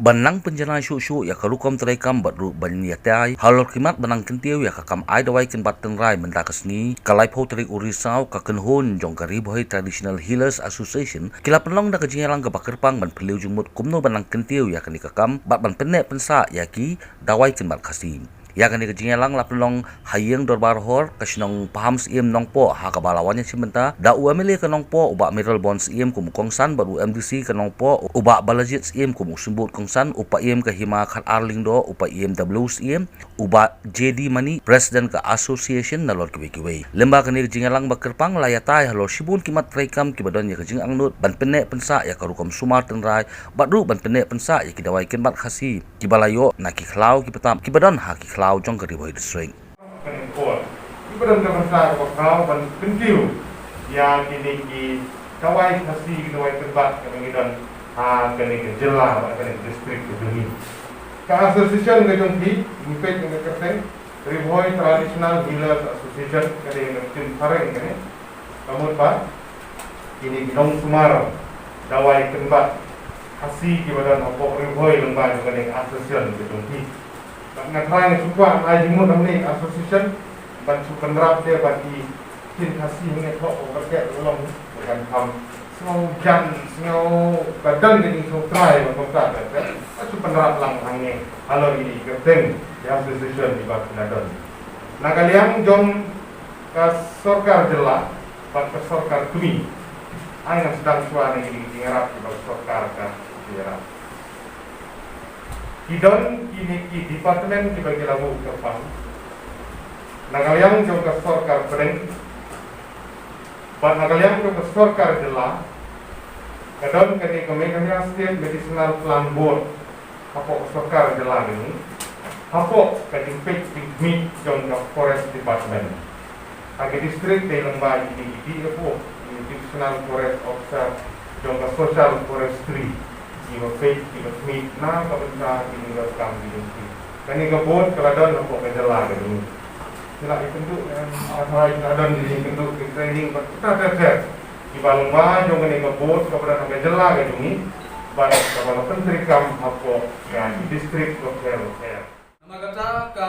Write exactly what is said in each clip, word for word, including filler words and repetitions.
Ban nang pynjanai shuh shuh ïa ka rukom treikam bad ruh ban ïatai halor ki mat ba nang kyntiew ïa ka kam ai dawai kynbat tynrai mynta ka sngi, ka laiphew tarik u Risaw, ka kynhun jong ka Ri Bhoi Traditional Healers Association ki la pynlong da ka jingïalang kaba kyrpang ban phylliew jingmut kumno ban nang kyntiew ïa kane ka kam bad ban pynneh pynsah ïa ki dawai kynbat Khasi. Ïa kane ka jingïalang la pynlong ha ïing dorbar hor ka shnong Paham Syiem Nongpoh, ha kaba la wan ïashim bynta da u M L A ka Nongpoh u Bah Mayralborn Syiem kum u kongsan bad u M D C ka Nongpoh u Bah Balajied Syiem kum u symbud kongsan, u Paiem ka Hima Khatar Lyngdoh, u Paiem W Syiem, u Bah J D Mani, President ka Association, nalor kiwei kiwei. Lem bad kane ka jingïalang ba kyrpang la ïatai halor shibun ki mat treikam kiba don ïa ka jingangnud ban pynneh pynsah ïa ka rukom sumar tynrai bad ruh ban pynneh pynsah ïa ki dawai kynbat Khasi kiba la ïoh na ki khlaw ki btap kiba don ha ki khlaw jong ka Ri Bhoi District. Kane ka por, kiba don ka bynta kaba khraw ban kyntiew ïa kine ki dawai Khasi, ki dawai kynbat kiba ngi don ha kane ka jylla bad kane ka district ka jong ngi. Ka association ka jong phi, ngi peit na ka kyrteng Ri Bhoi Traditional Healers Association, ka dei ka ktien phareng kane. Ka mut ba kine ki nongsumar dawai kynbat Khasi kiba don hapoh Ri Bhoi lyngba jong kane ka association ka jong phi. Bad nga trai nga shu kwah ai jingmut hangne ka association ban shu pynrap te bad ki ktien Khasi hangne, thoh ko kyrkieh ka long, kan kham sngew jan, sngew ba don ka jingsngewtrai bad kumta te te. Ban shu pynrap lang hangne halor kine ki kyrteng ki association kiba ki la don. Na ka liang jong ka sorkar jylla bad ka sorkar kmie, ai ngan sdang shuwa na kine ki jingïarap kiba ka sorkar ka ïarap. Ki don kine ki department kiba ki la buh kyrpang. Na ka liang jong ka sorkar pdeng bad na ka liang jong ka sorkar jylla, ka don kane ka Meghalaya State Medicinal Plant Board, hapoh ka sorkar jylla ka jong ngi, hapoh ka jingpeit jingkhmih jong ka Forest Department. Ha ka district dei lyngba ïa kine ki D F O, ki Divisional Forest Officer jong ka Social Forestry, kiba peit kiba khmih na ka bynta kine ki kam ki jong ki. Kane ka board ka la don hapoh ka jylla ka jong ngi. Ki la ïakynduh, em, athai ki la don kine, ïakynduh ki training bad kita ter ter. Kiba lyngba jong kane ka board kaba don ha ka jylla ka jong ngi bad kaba la pyntreikam hapoh ka district bapher bapher. Namar kata ka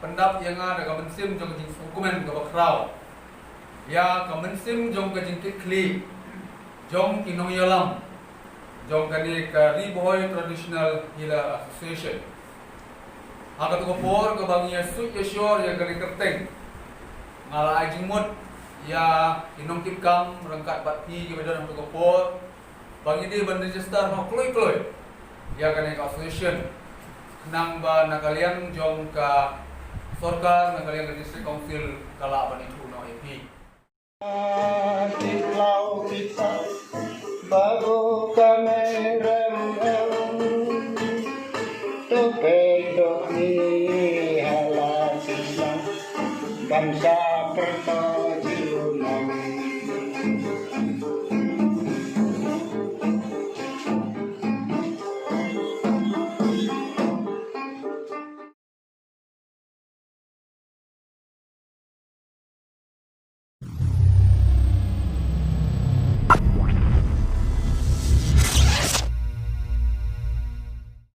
pyndap ïa nga da ka mynsiem jong ka jingsngewkmen kaba khraw ïa ka mynsiem jong ka jingkitkhlieh jong ki nongïalam jong kane ka Ri Bhoi Traditional Healer Association. Ha kato ka por kaba ngi ïa suit ïa shor ïa kane ka kyrteng, nga la ai jingmut ïa ki nongkitkam ryngkat bad phi kiba don ha kato ka por ba ngi dei ban register noh kloi kloi ïa kane ka association, khnang ba na ka liang jong ka sorkar, na ka liang ka district council ka lah ban ithuh noh ïa phi. Babu ka merem em, tu pek dok ni hala silang, kan sa perto.